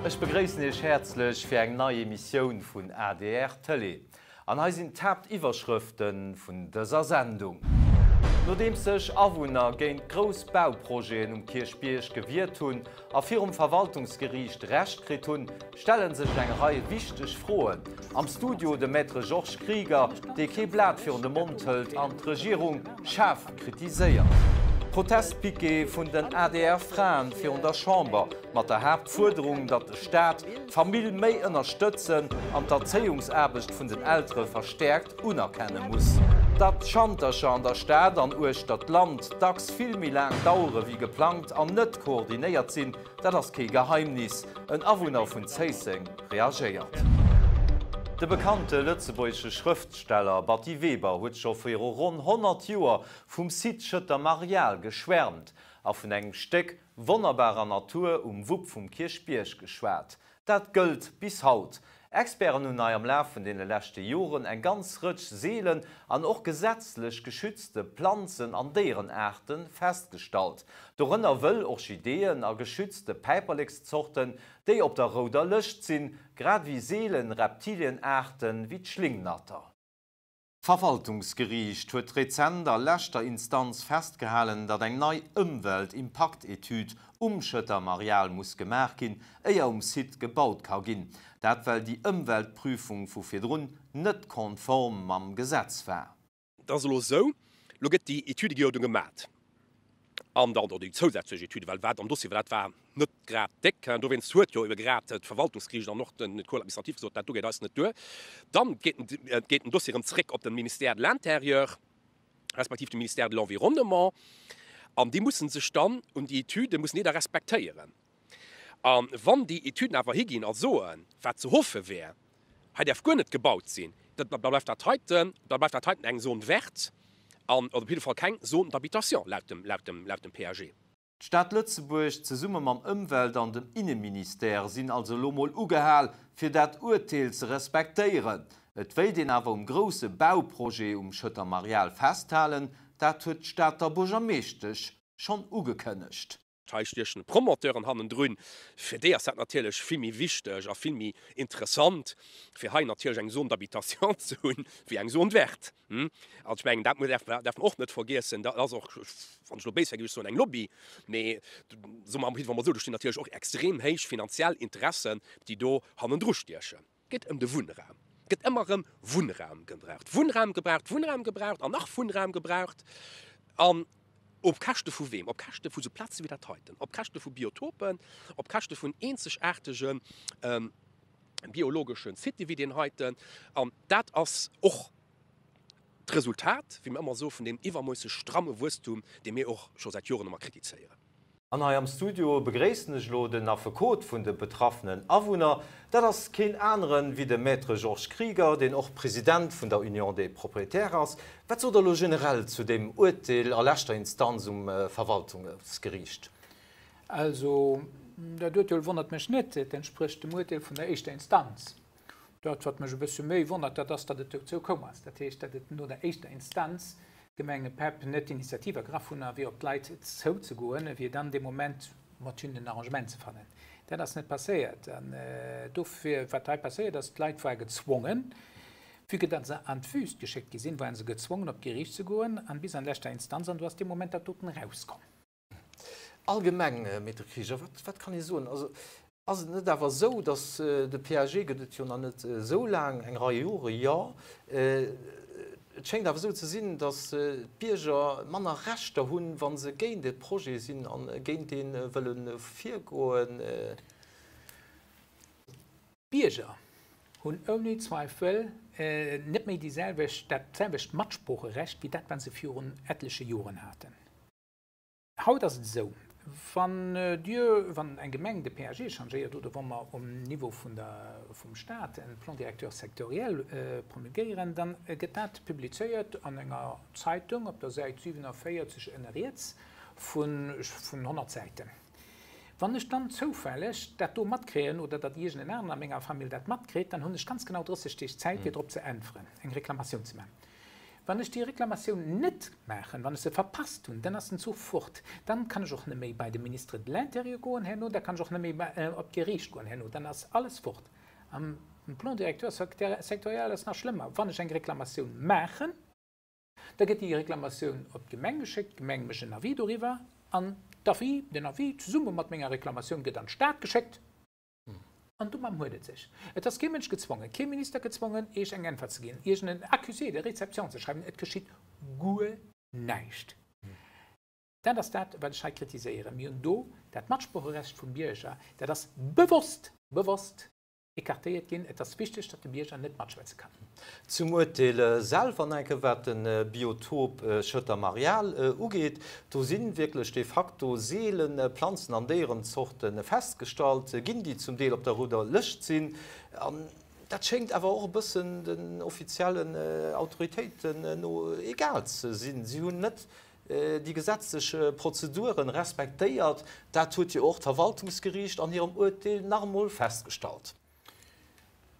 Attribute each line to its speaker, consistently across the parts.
Speaker 1: Ech begréissen Iech häerzlech fir eng nei Emissioun vun adr Tëlee. An hei sinn d'Haaptiwwerschrëfte vun dëser Sendung. Nodeems sech Awunner géint grouss Bauprojeten um Kierchbierg gewiert hunn a virum Verwaltungsgeriicht Recht kritt hunn, stelle sech eng Rei wichteg Froen. Am Studio de Maître Georges Krieger, dee kee Blat virun de Mond hëlt an d'Regierung schaarf kritiséiert. Protestpiquet vun den ADR-Fraen virun der Chamber mat der Haaptfuerderung, datt de Staat d'Famill méi ënnerstëtzen an d'Erzéiungsaarbecht vun den Eltere verstäerkt unerkenne muss. Datt d'Schantercher an der Stad an uechter d'Land dacks vill méi laang dauere wéi geplangt an net koordinéiert sinn, dat ass kee Geheimnis. En Awunner vun Zéisseng reagéiert. De bekannte lëtzebuergesche Schrëftsteller Batty Weber huet scho viru ronn 100 Joer vum Site Schëtter Marial geschwärmt a vun engem Stéck wonnerbarer Natur um Wupp vum Kierchbierg geschwat. Dat gëllt bis haut. Experten hunn hei am Laf vun deene leschte Joren eng ganz Rëtsch seelen an och gesetzlech geschützte Planzen an Déierenaarte festgestallt. Dorënner wëll Orchideeën a geschützte Päiperlekszorten, déi op der rouder Lëscht sinn, grad ewéi seelen Reptilienaarte wéi d'Schlingnatter. D'Verwaltungsgeriicht huet rezent a leschter Instanz festgehalen, datt eng nei Ëmweltimpaktetüd um Schëtter Marial muss gemaach ginn, éier um Site gebaut ka ginn. Dat well déi Ëmweltprüfung vu virdrun net konform mam Gesetz war.
Speaker 2: Et ass elo esou, elo gëtt déi Etüde gi jo do gemat an dann, oder déi zousätzlech Etüde, well wat am Dossier war, dat war net grad déck. Dowéinst huet jo ebe grad d'Verwaltungsgeriicht an och den Cour administrative gesot, dat do geet eis net duer. Dann geet geet den Dossier erëm zréck op de Ministère de l'Intérieur respektiv de Ministère de l'Environnement an déi mussen sech dann un déi Etüde mussen déi da respektéieren. A wann déi Etüden awer higinn a soen, wat ze hoffe wär, hei däerf guer net gebaut sinn, da bleift dat heiten, da bleift dat heiten eng Zone verte an, oder op jidde Fall keng Zone d'habitation laut dem, laut dem, laut dem PAG.
Speaker 1: D'Stad Lëtzebuerg zesumme mam Ëmwelt an dem Inneministère sinn also elo mol ugehal, fir dat Urteel ze respektéieren. Et wéilt een awer um grousse Bauprojet um Schëtter Marial festhalen, dat huet d'Stater Buergermeeschtesch schonn ugekënnegt.
Speaker 2: Hei stiechen Promoteuren hannendrun. Fir déi ass dat natierlech vill méi wichteg a vill méi interessant, fir hei natierlech eng Zone d'habitation ze hunn, wéi eng Zone verte. Also ech mengen, dat muss, däerf mer och net vergiessen. Dat ass och, wann ech elo béis wär, géif ech soen, eng Lobby. Mee soe mer op jidde Fall mol esou, do stinn natierlech och extrem héich finanziell Interessen, déi do hannendru stiechen. Et geet ëm de Wunnraum. Et gëtt ëmmer erëm Wunnraum gebraucht, Wunnraum gebraucht, Wunnraum gebraucht an nach Wunnraum gebraucht. An op Käschte vu weem? Op Käschte vu sou Plaze wéi dat heiten, op Käschte vu Biotopen, op Käschte vun eenzegaartege biologesche Sitë wéi deen heiten. An dat ass och d'Resultat, wéi mir ëmmer soen, vun deem iwwermoosseg stramme Wuesstum, dee mir och scho säit Joren ëmmer kritizéieren.
Speaker 1: An hei am Studio begréissen ech elo den Affekot vun de betraffenen Awunner. Dat ass keen aneren wéi de Maître Georges Krieger, deen och President vun der Union des Propriétaires ass. Wat sot Der elo generell zu deem Urteel a leschter Instanz um Verwaltungsgeriicht?
Speaker 3: Also, dat Urteel wonnert mech net. Et entsprécht dem Urteel vun der éischter Instanz. Dat, wat mech e bësse méi wonnert, dat ass, datt et dozou koum ass. Dat heescht, datt et no der éischter Instanz d'Gemeng PEP net d'Initiativ ergraff hunn, a fir op d'Leit zouzegoen, fir dann dee Moment mat hinnen en Arrangement ze fannen. Dat ass net passéiert. An dofir, wat hei passéiert ass, d'Leit ware gezwongen, vue que datt se an d'Wüst geschéckt gi sinn, ware se gezwongen, op d'Geriicht ze goen, an bis an leschter Instanz, an do ass dee Moment dat doten erauskomm.
Speaker 1: Allgemeng, Maître Krieger, wat kann ee soen? Also ass et net awer esou, datt de PAG gëtt et jo nach net esou laang, eng Rei Jore jo, et schéngt awer esou ze sinn, datt d'Bierger manner Rechter hunn, wa se géint e Projet sinn a géint dee wëlle virgoen?
Speaker 3: D'Bierger hunn ouni Zweifel net méi déi selwecht, dat selwecht Matsproocherecht wéi dat, wat se virun etleche Joren haten. Haut ass et esou, wann Dir, wann eng Gemeng de PAG changéiert oder wa mer um Niveau vun der, vum Stat en Plan directeur sectoriel promulguéieren, da gëtt dat publizéiert an enger Zeitung op der Säit 47 ënne riets vun, vun 100 Säiten. Wann ech dann zoufälleg dat do matkréien oder datt iergend en aneren a menger Famill dat matkritt, dann hunn ech ganz genau 30 Deeg Zäit fir drop ze äntweren, eng Reklamatioun ze maachen. Wann ech déi Reklamatioun net maachen, wann ech se verpasst hunn, dann ass den Zuch fort. Dann kann ech och net méi bei de Ministre de l'Intérieur goen herno, da kann ech och net méi op d'Geriicht goen herno, dann ass alles fort. Am Plan directeur sectoriel ass nach schlëmmer, wann ech eng Reklamatioun maachen, da gëtt déi Reklamatioun op d'Gemeng geschéckt, d'Gemeng mécht en Avis doriwwer an d'Avis, den Avis zesumme mat menger Reklamatioun gëtt an d'Stad geschéckt. An domat huet et sech. Et ass kee Mënsch gezwongen, kee Minister gezwongen, Iech eng Äntwert ze ginn, Iech en Accusé de réception ze schreiwen. Et geschitt guer näischt. Dat ass dat, wat ech hei kritiséieren. Mir hunn do dat Matsprocherecht vum Bierger, dat ass bewosst, bewosst écartéiert ginn. Et ass wichteg, datt de Bierger net matschwätze kann.
Speaker 1: Zum Urteel selwer nach eng Kéier, wat de Biotop Schëtter Marial ugeet. Do si wierklech de facto seele Planzen an Déierenzorte festgestallt ginn, déi zum Deel op der rouder Lëscht sinn. An dat schéngt awer och e bëssen den offiziellen Autoritéiten no egal ze sinn. Si hunn net déi gesetzlech Prozeduren respektéiert. Dat huet jo och d'Verwaltungsgeriicht an hirem Urteel nach emol festgestallt.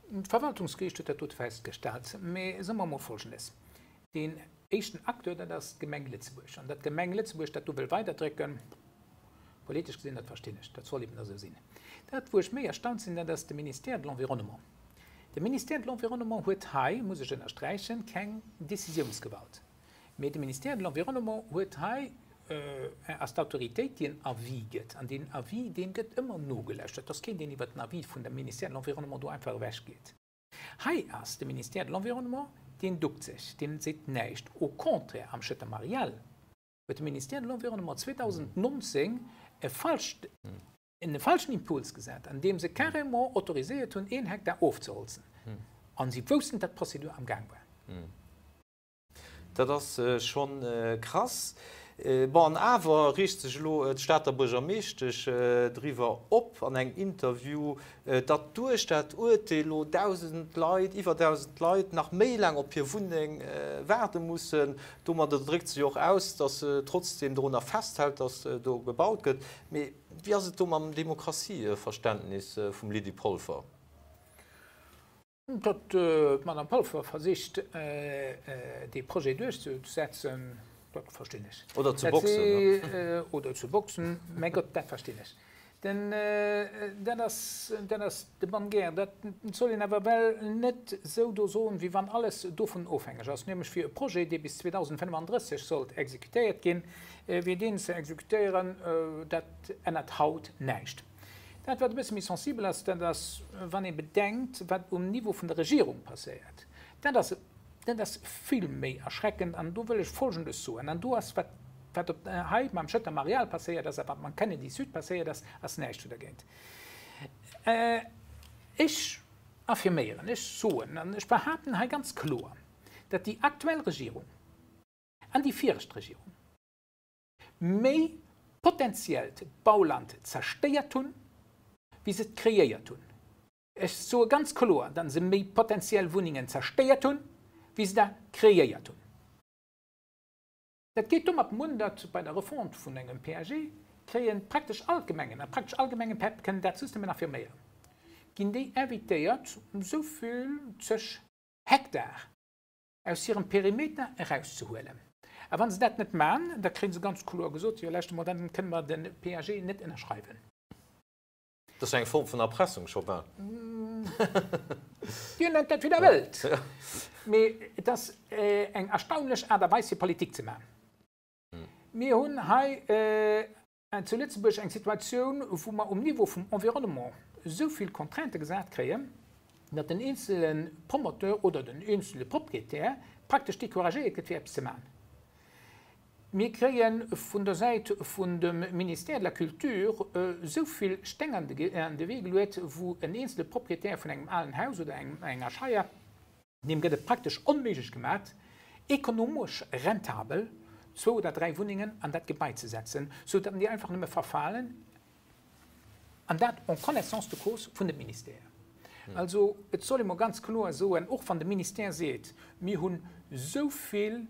Speaker 3: D'Verwaltungsgeriicht huet dat dote festgestallt. Mee soe mer emol Folgendes, Deen éischten Acteur, dat ass d'Gemeng Lëtzebuerg. An datt d'Gemeng Lëtzebuerg dat do wëll weiderdrécken, politesch gesinn, dat verstinn ech, dat soll eben esou sinn. Dat, wou ech méi erstaunt sinn, dat ass de Ministère de l'Environnement. De Ministère de l'Environnement huet hei, muss ech ënnersträichen, keng Décisiounsgewalt. Mee de Ministère de l'Environnement huet hei, ass d'Autoritéit, déi en Avis gëtt. An deen Avis, deem gëtt ëmmer nogelauschtert. Et ass keen, deen iwwert den Avis vun dem Ministère de l'Environnement do einfach ewechgeet. Hei ass de Ministère de l'Environnement, deen duckt sech, deen seet näischt. Au contraire, am Schëtter Marial huet de Ministère de l'Environnement 2019 e falscht, en falschen Impuls gesat, andeem se carrément autoriséiert hunn, een Hektar ofzeholzen. A si woussten, datt d'Prozedur am Gaang war.
Speaker 1: Dat ass schonn krass. Bon, an awer reegt sech elo d'Stater Buergermeeschtesch driwwer op an engem Interview, datt duerch dat Urteel elo 1.000 Leit, iwwer 1.000 Leit nach méi laang op hir Wunneng waarde mussen. Domadder dréckt se jo och aus, datt se trotzdeem dorunner festhält, datt do gebaut gëtt. Mee wéi ass et do mam Demokratieverständnis vum Lydie Polfer?
Speaker 3: Datt d'Madame Polfer versicht, dee Projet duerchzesetzen, dat verstinn ech.
Speaker 1: Oder ze boxen.
Speaker 3: Oder ze boxen, mäi Gott, dat verstinn ech. Denn dat ass, dat ass de bonne guerre. Dat soll een awer well net esou do soen, wéi wann alles dovun ofhängeg ass, nämlech fir e Projet, dee bis 2035 sollt exekutéiert ginn, fir deen ze exekutéieren, dat ännert haut näischt. Dat, wat e bësse méi sensibel ass, dat ass, wann ee bedenkt, wat um Niveau vun der Regierung passéiert. Dat ass, dat ass vill méi erschreckend. An do wëll ech Folgendes soen, an do ass, wat, wat op, hei mam Schëtter Marial passéiert ass a wat mam Kennedy Süd passéiert ass, ass näischt do dergéint. Ech affirméieren, ech soen an ech behaapten hei ganz kloer, datt déi aktuell Regierung an déi viregt Regierung, méi potenziellt Bauland zerstéiert hunn, wéi se et kreéiert hunn. Ech soe ganz kloer, datt se méi potenziell Wunnengen zerstéiert hunn, wéi se der kreéiert hunn. Dat geet domat un, datt bei der Refonte vun engem PAG kréie praktesch all d'Gemengen, a praktesch all Gemengepäpp kënnen dat just nëmmen affirméieren, ginn déi invitéiert, esou vill zeg Hektar aus hirem Perimeter erauszehuelen. A wa se dat net man, da kréie se ganz kloer gesot, jo lauschter mol, dann kënne mer de PAG net ënnerschreiwen.
Speaker 1: Dat ass jo eng Form vun Erpressung scho bal.
Speaker 3: Dir nennt dat wéi Der wëllt, mee et ass eng erstaunlech Aart a Weis fir Politik ze man. Mir hunn hei zu Lëtzebuerg eng Situatioun, wou mer um Niveau vum Environnement esou vill Contraintë gesat kréien, datt den eenzele Promoteur oder den eenzele Proprietär praktesch découragéiert gëtt, fir eppes ze maachen. Mir kréie vun der Säit vun dem Ministère de la Culture esou vill Steng an de Wee geluet, wou en eenzele Proprietär vun engem alen Haus oder enger Scheier, Deem gëtt et praktesch onméiglech gemat, ekonomesch rentabel zwou oder dräi Wunnengen an dat Gebai ze setzen, sou datt déi einfach nëmme verfalen, an dat en connaissance de cause vun dem Ministère. Also et soll ee mol ganz kloer soen, och wann de Ministère seet, mir hunn esou vill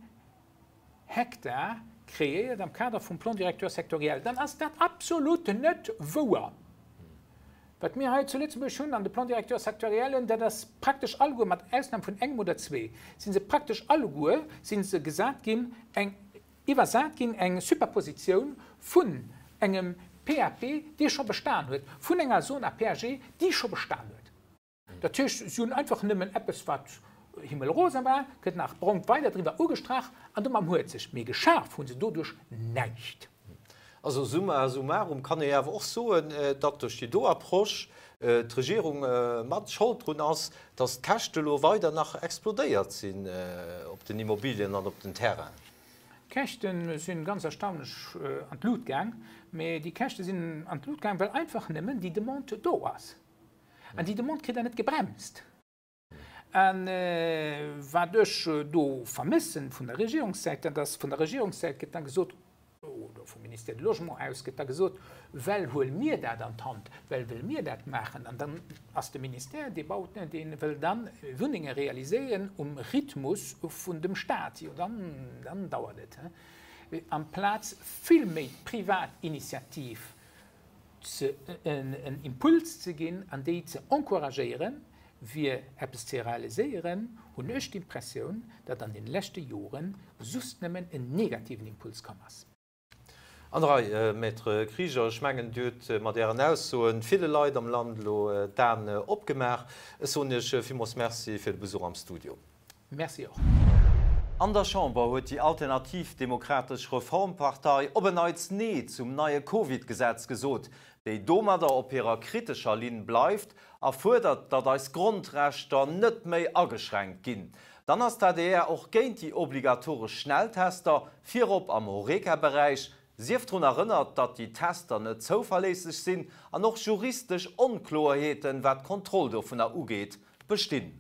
Speaker 3: Hektar kreéiert am Kader vum Plan directeur sectoriel, dann ass dat absolut net wouer. Wat mir hei zu Lëtzebuerg hunn an de Plan-directeur-sectoriellen, dat ass praktesch alleguer, mat Ausnam vun engem oder zwee, si se praktesch alleguer si se gesat ginn, eng iwwersat ginn, eng Superpositioun vun engem PAP, dee scho bestan huet, vun enger Zone à PAG, déi scho bestan huet. Dat heescht, si hunn einfach nëmmen eppes, wat himmelrosa war, gëtt nach brongt weider driwwer ugestrach an domat huet sech. Mee geschaf hu se doduerch näischt.
Speaker 1: Also summa summarum kann ee awer och soen, datt duerch déi do Approche d'Regierung mat Schold drun ass, datt d'Käschte elo weider nach explodéiert sinn op den Immobilien an op den Terrainen.
Speaker 3: D'Käschte si ganz erstaunlech an d'Lut gaang. Mee déi Käschte sinn an d'Lut gaang, well einfach nëmmen déi Demande do ass. An déi Demande kritt Der net gebremst. A wat ech do vermëssen vun der Regierungssäit, dat ass, vun der Regierungssäit gëtt da gesot, oder vum Ministère du Logement aus gëtt da gesot, well huele mir dat an d'Hand, well wëlle mir dat maachen. An dann ass de Ministère, dee baut, dee wëll da Wunnenge realiséieren um Rhythmus vun dem Stat. Jo, dann, dann dauert et. Amplaz vill méi d'privat Initiativ en Impuls ze ginn an déi ze encouragéieren, fir eppes ze realiséieren, hunn ech d'Impressioun, datt an den leschte Jore just nëmmen en negativen Impuls komm ass.
Speaker 1: An der Rei, Maître Krieger, ech mengen, Dir hutt mat Ären Aussoen ville Leit am Land elo d'Aen opgemaach. Ech soen Iech villmools Merci fir de Besuch am Studio.
Speaker 3: Merci och.
Speaker 1: An der Chamber huet déi Alternativ Demokratesch Reformpartei op en Neits Nee zum neie Covid-Gesetz gesot, déi domadder op hirer kritescher Linn bleift a fuerdert, datt eis Grondrechter net méi ageschränkt ginn. Dann ass d'ADR och géint déi obligatoresch Schnelltester, virop am Horeca-Beräich. Sief drun erënnert, datt déi Tester net zouverléisseg sinn an och juristesch Onkloerheeten, wat d'Kontroll dovunner ugeet, bestinn.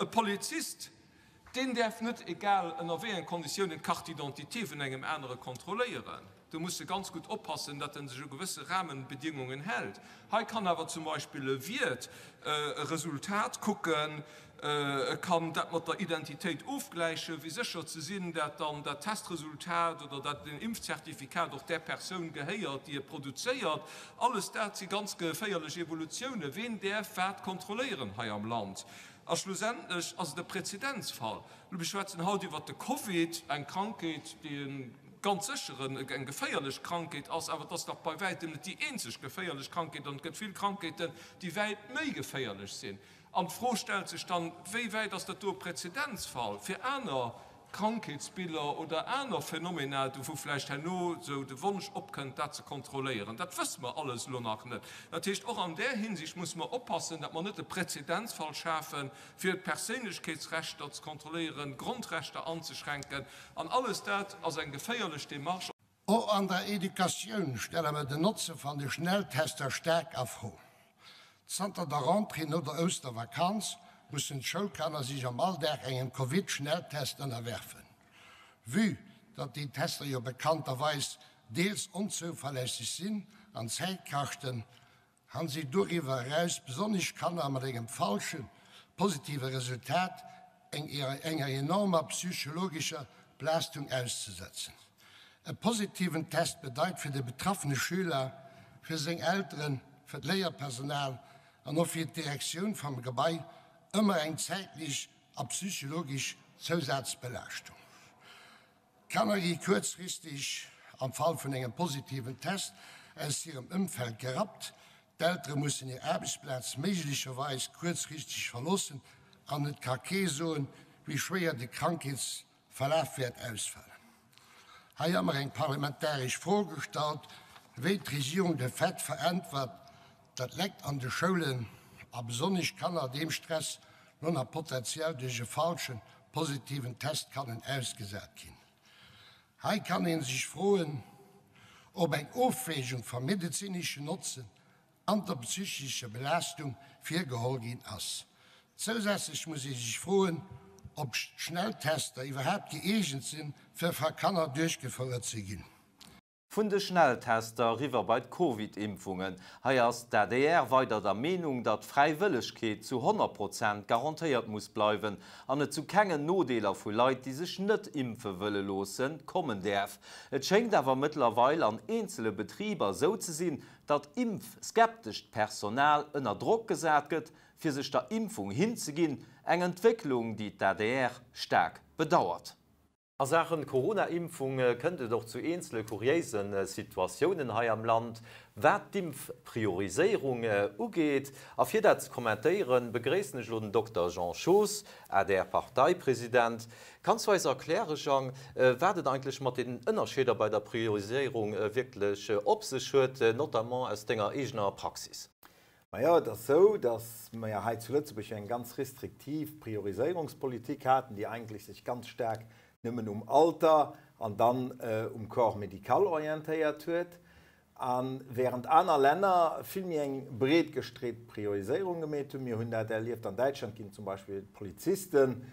Speaker 4: E Polizist, deen däerf net, egal ënner wéi enge Konditiounen, d'Carte d'identité vun engem anere kontrolléieren. Do muss e ganz gutt oppassen, datt en sech u gewësse Rahmenbedingungen hält. Hei kann awer zum Beispill e Wiert e Resultat kucken, e kann dat mat der Identitéit ofgläichen, fir sécher ze sinn, dat dann dat Testresultat oder dat den Impfzertifikat och där Persoun gehéiert, déi e produzéiert. Alles dat si ganz geféierlech Evolutiounen. Ween däerf wat kontrolléieren hei am Land? A schlussendlech ass et e Präzedenzfall. Mir schwätzen haut iwwert de Covid, eng Krankheet, déi e ganz sécher eng geféierlech Krankheet ass, awer et ass nach bei wäitem net déi eenzeg geféierlech Krankheet an et gëtt vill Krankheeten, déi wäit méi geféierlech sinn. An d'Fro stellt sech dann, Wéi wäit ass dat do e Präzedenzfall fir aner Krankheetsbiller oder aner Phänomena, do wou vläicht herno esou de Wonsch opkënnt, dat ze kontrolléieren. Dat wësse mer alles elo nach net. Dat heescht, och an där Hinsicht musse mer oppassen, datt mer net e Präzedenzfall schafen, fir d'Perséinlechkeetsrechter ze kontrolléieren, Grondrechter anzeschränken. An alles dat ass eng geféierlech Démarche.
Speaker 5: Och an der Educatioun stelle mer den Notze van de Schnelltester staark a Fro. Zanter der Rentrée no der Oustervakanz mussen d'Schoulkanner sech am Alldag engem Covid-Schnelltest ënnerwerfen. Vue datt déi Tester jo bekannterweis deels onzouverlässeg sinn an Zäit kaschten, Han si doriwwer eraus besonnesch Kanner mat engem falsche positive Resultat enger enormer psychologescher Belaastung auszesetzen. E positiven Test bedeit fir de betraffene Schüler, fir seng Elteren, fir d'Léierpersonal an och fir d'Direktioun vam Gebai ëmmer eng zäitlech a psychologesch Zousazbelaaschtung. D'Kanner gi kuerzfristeg, am Fall vun engem positiven Test, aus hirem Ëmfeld gerappt. D'Eltere mussen hir Aarbechtsplaz méiglecherweis kuerzfristeg verloossen an et ka kee soen, wéi schwéier de Krankheetsverlaf wäert ausfalen. Hei hu mer eng parlamentaresch Fro gestallt, wéi d'Regierung de Fait veräntwert, datt Lekt an de Schoulen a besonnesch Kanner deem Stress lo nach potenziell duerch e falschen positiven Test kannen ausgesat ginn. Hei kann ee sech froen, ob eng Ofwägung vam medezineschen Notzen an der psychescher Belaastung virgeholl ginn ass. Zousätzlech muss ee sech froen, ob Schnelltester iwwerhaapt gëeegent sinn, fir va Kanner duerchgefouert ze ginn.
Speaker 1: Vun de Schnelltester eriwwer bei d'Covid-Impfungen. Hei ass d'ADR weider der Meenung, datt d'Fräiwëllegkeet zu 100 Prozent garantéiert muss bleiwen an et zu kengen Nodeeler vu Leit, déi sech net impfe wëlle loossen, kommen däerf. Et schéngt awer mëttlerweil an eenzele Betriber esou ze sinn, datt impfskeptescht Personal ënner Drock gesat gëtt, fir sech der Impfung hinzeginn, eng Entwécklung, déi d'ADR staark bedauert. A Saachen Corona-Impfung kënnt et och zu eenzele kuriéise Situatiounen hei am Land, wat d'Impfprioriséierung ugeet. A fir dat ze kommentéieren, begréissen ech elo den Dokter Jean Schoos, ADR-Parteipresident. Kanns du eis erklären, Jang, wat et eigentlech mat den Ënnerscheeder bei der Prioriséierung wierklech op sech huet, notamment aus denger eegener Praxis?
Speaker 6: Majo, et ass esou, datt mer hei zu Lëtzebuerg jo eng ganz restriktiv Prioriséierungspolitik haten, déi eigentlech sech ganz staark nëmmen um Alter an dann um Corps médical orientéiert huet. A während aner Länner vill méi eng breet gestreet Prioriséierung gemeet hunn, mir hunn dat erlieft an Däitschland ginn zum Beispill d'Polizisten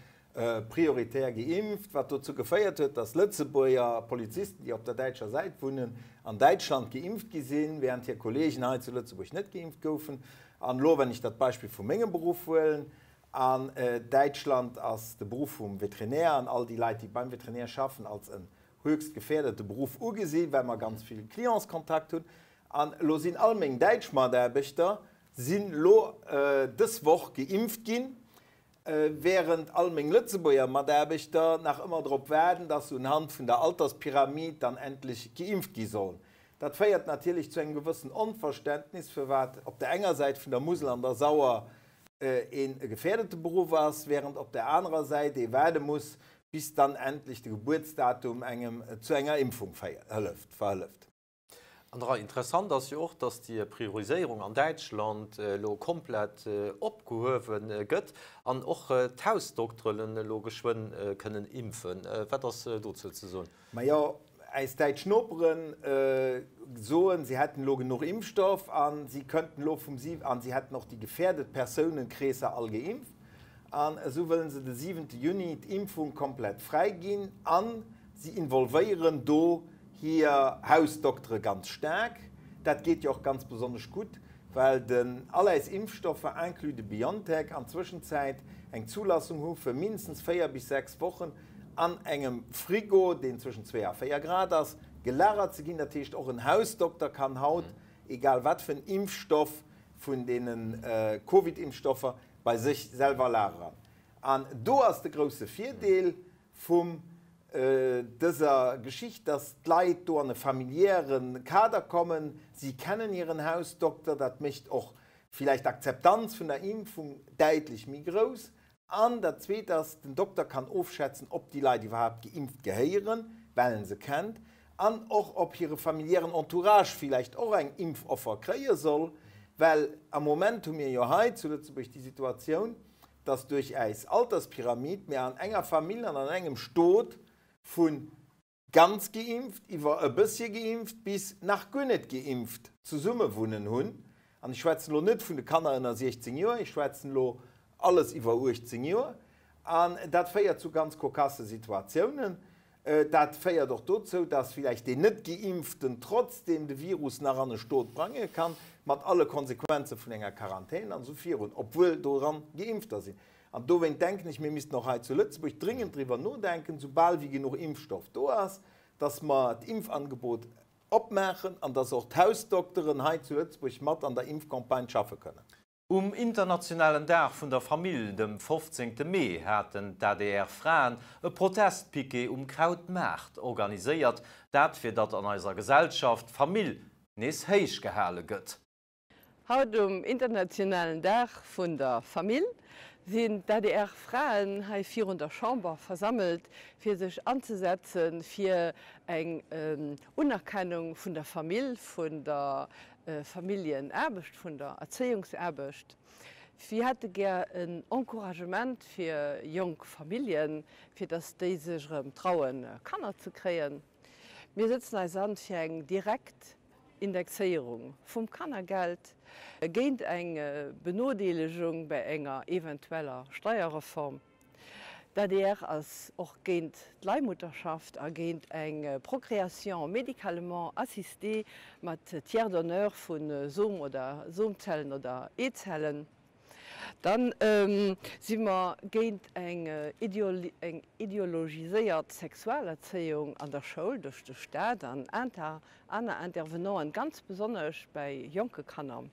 Speaker 6: prioritär geimpft, wat dozou geféiert huet, datt Lëtzebuerger Polizisten, déi op der däitscher Säit wunnen, an Däitschland geimpft gi sinn, während hir Kollegen hei zu Lëtzebuerg net geimpft goufen. An elo, wann ech dat Beispill vu mengem Beruff huelen, an Däitschland ass de Beruff vum Veterinär an all déi Leit, déi beim Veterinär schaffen, als en höchst gefährdete Beruff ugesi, well mer ganz vill Clientskontakt hunn. An elo sinn all meng däitsch Mataarbechter sinn elo dës Woch geimpft ginn. Während all meng Lëtzebuerger Mataarbechter nach ëmmer drop waarden, dass se unhand vun der Alterspyramid dann endlech geimpft gi sollen. Dat féiert natierlech zu engem gewëssen Onverständnis, firwat op der enger Säit vun der Musel an der Sauer een e gefährdete Beruff ass, während op der anerer Säit ee waarde muss, bis dann endlech de Gebuertsdatum engem zu enger Impfung verhëlleft.
Speaker 1: An der Rei. Interessant ass jo och, datt déi Prioriséierung an Däitschland elo komplett opgehuewe gëtt an och d'Hausdokteren elo geschwënn kënnen impfen. Wat ass dozou ze soen?
Speaker 6: Majo, äis däitsch Nopere soen, si hätten elo genuch Impfstoff a si kënnten elo vum an si hätten och déi gefährdet Persounenkreesser all geimpft. An esou wëllen se de siwente Juni d'Impfung komplett fräi ginn a si involvéieren do hir Hausdoktere ganz staark. Dat geet jo och ganz besonnesch gutt, well den all äis Impfstoffer, inclus de Biontech, an Zwëschenzäit eng Zulassung hu fir mindestens 4 bis 6 Wochen an engem Frigo, deen zwëschen 2 a 4 Grad ass, gelagert ze ginn. Dat heescht, och en Hausdokter kann haut, egal wat fir en Impfstoff vun deene Covid-Impfstoffer, bei sech selwer lagern. An do ass de grousse Virdeel vum dëser Geschicht, dass d'Leit do an e familiäre Kader kommen, si kennen hiren Hausdokter, dat mécht och villäicht d'Akzeptanz vun der Impfung däitlech méi grouss. An dat Zweet ass, den Dokter kann ofschätzen, ob déi Leit iwwerhaapt geimpft gehéieren, well en se kennt, an och ob hire familiären Entourage villäicht och eng Impfoffer kréie soll, well am Moment hu mir jo hei zu Lëtzebuerg déi Situatioun, dass duerch äis Alterspyramid mir an enger Famill an an engem Stot vu ganz geimpft iwwer e bëssche geimpft bis nach guer net geimpft zesummewunnen hunn. An ech schwätzen elo net vun de Kanner ënner 16 Joer, ech schwätzen elo alles iwwer 18 Joer. An dat féiert zu ganz cocasse Situatiounen. Dat féiert och dozou, dass villäicht deen Net-Geimpften trotzdeem de Virus nach an e Stot brange kann, mat alle Konsequenze vun enger Quarantän an esou virun, obwuel doran Geimpfter sinn. An dowéint denken ech, mir missten och hei zu Lëtzebuerg dringend driwwer nodenken, soubal wéi genuch Impfstoff do ass, dass mer d'Impfangebot opmaachen an dass och d'Hausdokteren hei zu Lëtzebuerg mat an der Impfcampagne schaffe kënnen.
Speaker 1: Um internationalen Dag vun der Famill, dem 15. Mee, haten d'ADR-Fraen e Protestpiquet um Krautmaart organiséiert, dat fir datt an eiser Gesellschaft d'Famill nees héich gehale gëtt.
Speaker 7: Haut um internationalen Dag vun der Famill sinn d'ADR-Fraen hei virun der Chamber versammelt, fir sech anzesetze fir eng Unerkennung vun der Famill, vun der Familljenaarbecht, vun der Erzéiungsaarbecht. Si hätte gär en Encouragement fir jonk Familljen, fir datt déi sech erëm trauen, Kanner ze kréien. Mir sëtzen eis an fir eng direkt Indexéierung vum Kannergeld, géint eng Benodeelegung bei enger eventueller Steierreform. D'adr ass och géint d'Leihmutterschaft a géint eng Procréation médicalement assistée mat Tiers donneur vu Som oder Somzellen oder Eezellen. Dann si mer géint eng ideologiséiert Sexualerzéiung an der Schoul duerch de Staat an aner Intervenanten, ganz besonnesch bäi jonke Kanner.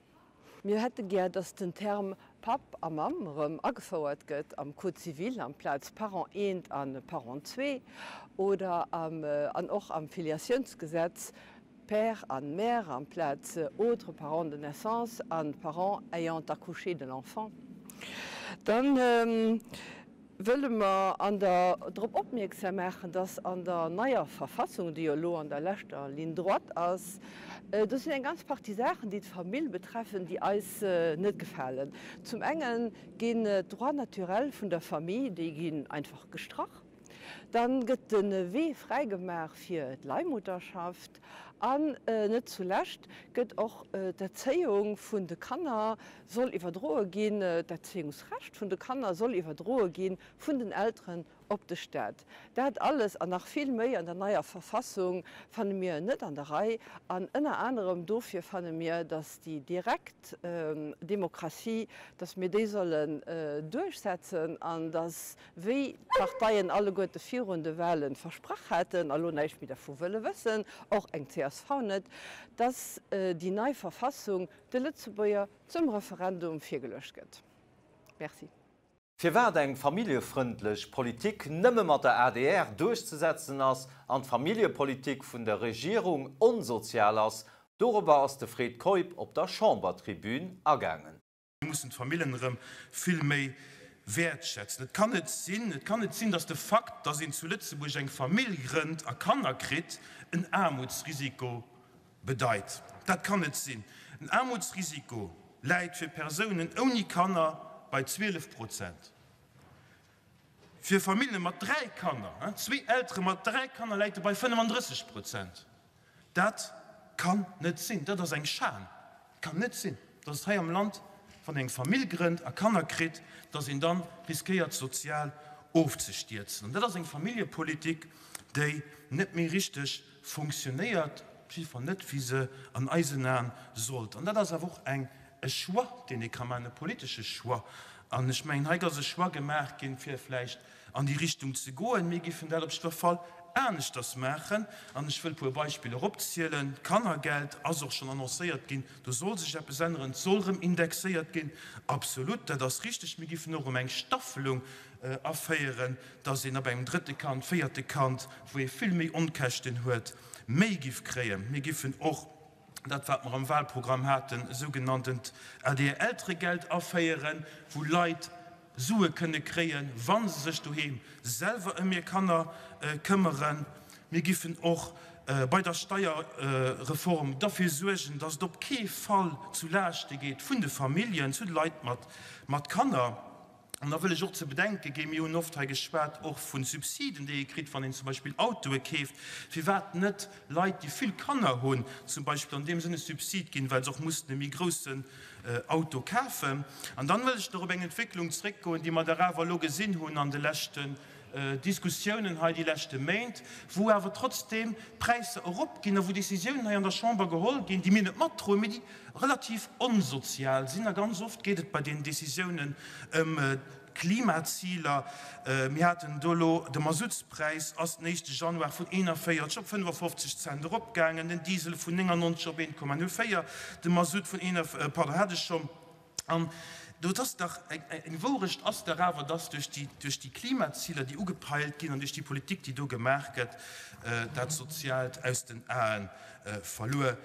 Speaker 7: Mir hätte gär, dass den Term Papp a Mamm erëm agefouert gëtt am Code civil amplaz Parent eent a Parent zwee oder an och am Filiatiounsgesetz Père an Mère amplaz autres parents de naissance an parents ayant accouché de l'enfant. Dann wëlle mer an der drop opmierksam maachen, dass an der neier Verfassung, déi jo elo an der leschter Ligne droite ass, do sinn eng ganz Partie Saachen, déi d'Famill betreffen, déi eis net gefalen. Zum enge ginn d'Droits naturels vun der Famille, déi ginn einfach gestrach. Dann gëtt de Wee fräigemaach fir d'Leihmutterschaft an net zulescht gëtt och d'Erzéiung vun de Kanner soll iwwerdroe ginn, d'Erzéiungsrecht vun de Kanner soll iwwerdroe gi vun den Elteren op de Staat. Dat alles an nach vill méi an der neier Verfassung fanne mir net an der Rei an ënner anerem dofir fanne mir, datt déi direkt Demokratie, datt mir déi sollen duerchsetzen an datt wéi d'Parteien alleguerte virun de Wahlen versprach haten a lo näischt méi dervu wëlle wëssen, och eng csv net, dass déi nei Verfassung de Lëtzebuerger zum Referendum virgeluecht gëtt. Merci.
Speaker 1: Firwat eng familljefrëndlech Politik nëmme mat der adr duerchzesetzen ass an d'Familljepolitik vun der Regierung onsozial ass, dorobber ass de Fred Keup op der Chambertribün agaangen.
Speaker 8: Mir mussen d'Famillen erëm vill méi wäertschätzen. Et kann net sinn, et kann net sinn, datt de Fakt, datt een zu Lëtzebuerg eng Famill grënnt a Kanner kritt, en Aarmutsrisiko bedeit. Dat kann net sinn. En Aarmutsrisiko läit fir Persounen ouni Kanner bei 12 Prozent. Fir Famillje mat 3 Kanner, zwee Eltere mat 3 Kanner, läit e bei 35 Prozent. Dat kann net sinn. Dat ass eng Schan. Et kann net sinn, datt et hei am Land, wann een eng Famill grënnt a Kanner kritt, datt een dann riskéiert sozial ofzestierzen. An dat ass eng Familljepolitik, déi net méi richteg funktionéiert, op jidde Fall net wéi se an eisen Aen sollt. An dat ass awer och eng e Choix, deen ee ka maachen, e politesche Choix. An ech mengen, hei ass e Choix gemaach ginn, fir vläicht an déi Richtung ze goen. Mir géifen dat op jiddwer Fall aneschters maachen. An ech wëll e puer Beispiller opzielen. D'Kannergeld ass och schonn annoncéiert ginn. Do soll sech eppes änneren. Et soll erëm indexéiert ginn. Absolut, dat ass richtig. Mir géifen och erëm eng Staffelung aféieren, dass een ab engem drëtte Kand, véierte Kand, wou ee vill méi Onkäschten huet, méi giff kréien. Mir giffen och dat, wat mer am Wahlprogramm haten, e sougenanntent ADR-Elteregeld aféieren, wou Leit Sue kënne kréien, wa se sech doheem selwer ëm hir Kanner këmmeren. Mir giffen och bei der Steierreform derfir suergen, dass et op kee Fall zu Laaschte geet vun de Familljen, zu de Leit mat Kanner. An da wëll ech och ze bedenke ginn, mir hunn oft hei geschwat och vu Subsiden, déi ee kritt, wann een zum Beispill Autoe keeft, firwat net Leit, déi vill Kanner hunn, zum Beispill an deem Sënn e Subsid ginn, well se och mussen e méi groussen Auto kafen. An dann wëll ech nach op eng Entwécklung zréckgoen, déi mer dach awer elo gesinn hunn an de leschten Diskussiounen hei déi leschte Méint, wou awer trotzdeem d'Präisser eropginn a wou Décisiounen hei an der Chamber geholl ginn, déi mir net matdroen, mee déi relativ onsozial sinn. A ganz oft geet et bei deenen Décisiounen ëm d'Klimaziler. Mir haten do elo, de Masutspräis ass den éischte Januar vun 41 op 55 Cent eropgaangen, den Diesel vun 99 op 1,04, de Masut vun 41, pardon, hat ech schonn. An do, et ass dach eng Wourecht ass dach awer, dass duerch déi, duerch déi Klimaziler, déi ugepeilt ginn an duerch déi Politik, déi do gemaach gëtt, dat Soziaalt aus den Ae verluer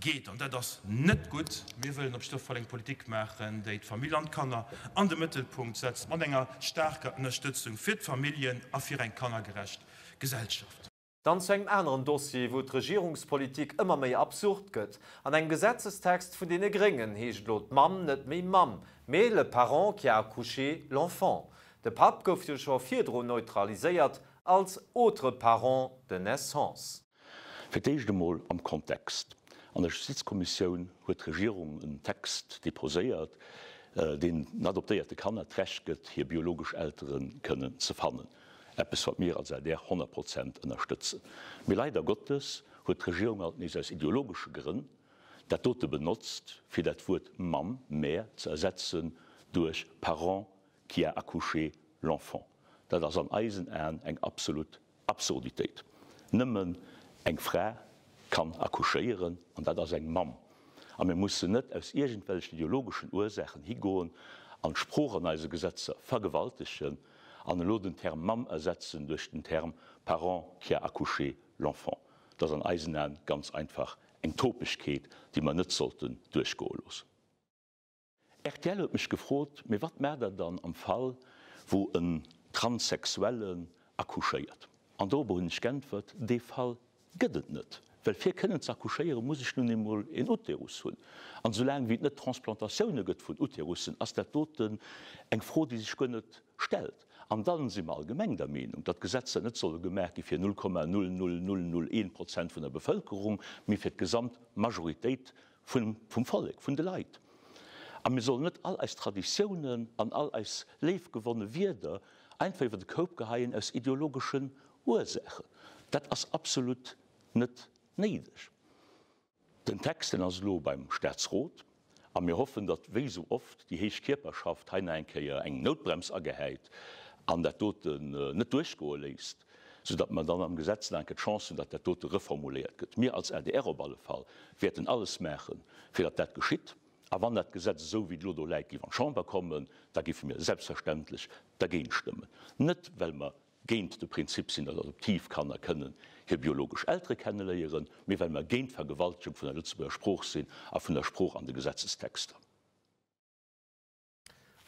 Speaker 8: geet. An dat ass net gutt. Mir wëllen op jidder Fall eng Politik maachen, déi d'Famill an d'Kanner an de Mëttelpunkt setzt, mat enger staarker Ënnerstëtzung fir d'Familljen a fir eng kannergerecht Gesellschaft.
Speaker 1: Dann zu engem aneren Dossier, wou d'Regierungspolitik ëmmer méi absurd gëtt. An engem Gesetzestext vun deene Gréngen heescht elo d'Mamm net méi Mamm, mee le parent qui a accouché l'enfant. De Papp gouf jo scho virdrun neutraliséiert als autre parent de naissance.
Speaker 9: Fir d'éischt emol am Kontext, An der Justizkommissioun huet d'Regierung en Text deposéiert. deen den adoptéierte Kanner d'Recht gëtt, hir biologesch Eltere kënnen ze fannen. Eppes, wat mir als adr 100 Prozent ënnerstëtzen. Mee leider Gottes huet d'Regierung alt nees aus ideologesche Grënn dat dote benotzt, fir dat Wuert Mamm, mère, ze ersetzen duerch parent qui a accouché l'enfant. Dat ass an eisen Aen eng absolut Absurditéit. Nëmmen eng Fra kann accouchéieren, an dat ass eng Mamm. A mir mussen net aus iergendwellechen ideologeschen Ursaachen higoen an d'Sprooch an eise Gesetzer vergewaltegen an elo den Term Mamm ersetzen duerch den Term parent qui a accouché l'enfant. Dat ass an eisen Aen ganz einfach eng Topegkeet, déi mer net sollten duerchgoe loossen. Rtl huet mech gefrot, Mee wat maacht der dann am Fall, wou en Transsexuellen accouchéiert? An dorobber hunn ech geäntwert, Dee Fall gëtt et net, well fir kënnen ze accouchéieren, muss ech nun eemol een Uterus hunn. An esoulaang wéi et net Transplantatioune gëtt vun Uterussen, ass dat doten eng Fro, déi sech guer net stellt. An dann si mer allgemeng der Meenung, datt Gesetzer net solle gemaach gi fir 0,00001 Prozent vun der Bevëlkerung, mee fir d'gesamt Majoritéit vum Vollek, vun de Leit. A mir sollen net all eis Traditiounen an all eis léifgewonne Wierder einfach iwwer de Koup geheien aus ideologeschen Ursaachen. Dat ass absolut net néideg. Den Text, deen ass elo beim Staatsrot a mir hoffen, datt, wéi esou oft, déi héich Kierperschaft hei nach eng Kéier eng Noutbrems agehäit an dat doten net duerchgoe léisst. Soudatt mer dann am Gesetz nach eng Kéier d'Chance hunn, datt dat dote reformuléiert gëtt. Mir als adr op alle Fall wäerten alles maachen, fir datt dat geschitt. A wann dat Gesetz esou, wéi et elo do läit, géif an d'Chamber kommen, da géife mir selbstverständlech dergéint stëmmen. Net, well mer géint de Prinzip sinn, datt Adoptivkanner kënnen hir biologesch Eltere kenneléieren, mee well mer géint d'Vergewaltegung vun der Lëtzebuerger Sprooch sinn a vun der Sprooch an de Gesetzestexter.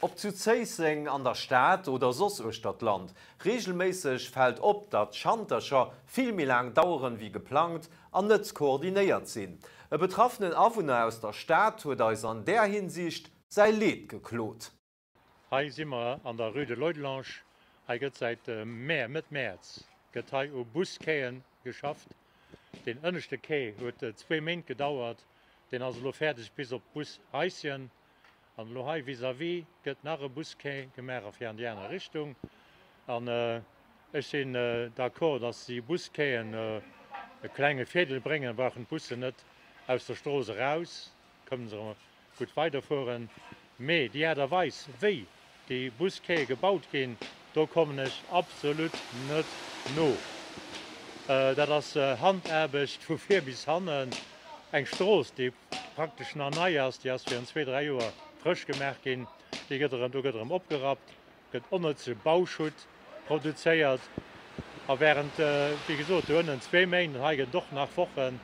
Speaker 1: Ob zu Zéisseng, an der Stad oder soss uechter d'Land, reegelméisseg fält op, datt Schantercher vill méi laang daueren wéi geplangt an net koordinéiert sinn. E betraffenen Awunner aus der Stad huet eis an där Hinsicht säi Leed geklot.
Speaker 10: Hei si mer an der Rue de Leudelange. Hei gëtt säit Mä, Mëtt Mäerz gëtt hei u Busquaien geschafft. Deen ënneschte Quai huet zwee Méint gedauert. Deen ass elo fäerdeg bis op d'Bushaischen. An elo hei vis-à-vis gëtt nach e Busquai gemaach a fir an déi aner Richtung. An ech sinn d'accord, dass déi Busquaien e klenge Virdeel bréngen, da brauchen d'Bussen net aus der Strooss eraus, kënnen se gutt weiderfueren. Mee déi Aart a Weis, wéi déi Busquaie gebaut ginn, do kommen ech absolut net no. Dat ass Handaarbecht vu vir bis hannen. Eng Strooss, déi praktesch nach nei ass, déi ass virun zwee, dräi Joer frësch gemaach ginn, déi gëtt erëm, do gëtt erëm opgerappt, gëtt onnëtze Bauschutt produzéiert a während, wéi gesot, do ënnen zwee Méint an hei gëtt et och nach Wochen,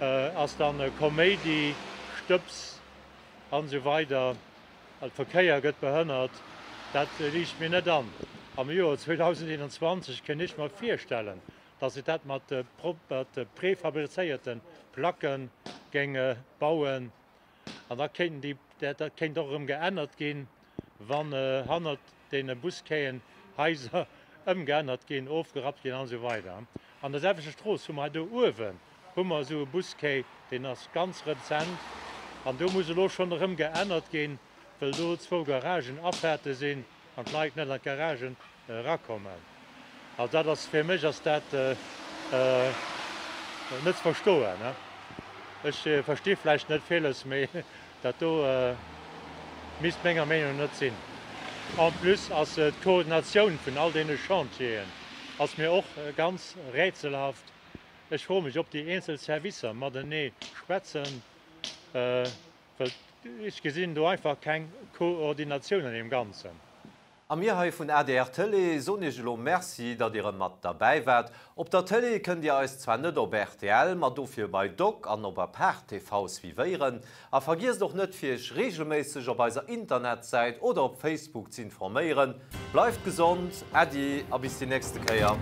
Speaker 10: ass dann Koméidi, Stëbs an esou weider, de Verkéier gëtt behënnert. Dat liicht mir net an. Am Joer 2021 kënnt ech mer virstellen, dass et dat mat prefabrizéierte Placke géing bauen an da kéinten déi, dat kéint och erëm geännert ginn, wann hannert deene Busquaien Haiser ëmgeännert ginn, ofgerappt ginn an esou weider. An der selwechter Strooss hu mer hei do uewen hu mer esou e Busquai, deen ass ganz rezent an do muss elo schonn erëm geännert ginn, wëll do zwou Garagen-Afaarte sinn an d'Leit net an d'Garagen erakommen. Also dat ass, fir mech ass dat net ze verstoen. Ech versti vläicht net villes, mee dat do misst menger Meenung no net sinn. En plus ass d'Koordinatioun vun all deene Chantieren ass mir och ganz rätselhaft. Ech froe mech, ob déi eenzel Servicer matenee schwätzen, well ech gesinn do einfach keng Koordinatioun an deem Ganzen.
Speaker 1: A mir hei vun adr Tëlee soen iech elo Merci, datt dir erëm mat derbäi waart. Op der Tëlee kënnt dir eis zwar net op rtl, ma dofir bei Doc an op Apart TV suivéieren. A vergiesst och net fir iech reegelméisseg op eiser Internetsäit oder op Facebook z'informéieren. Bleift gesond, Äddi a bis déi nächste Kéier.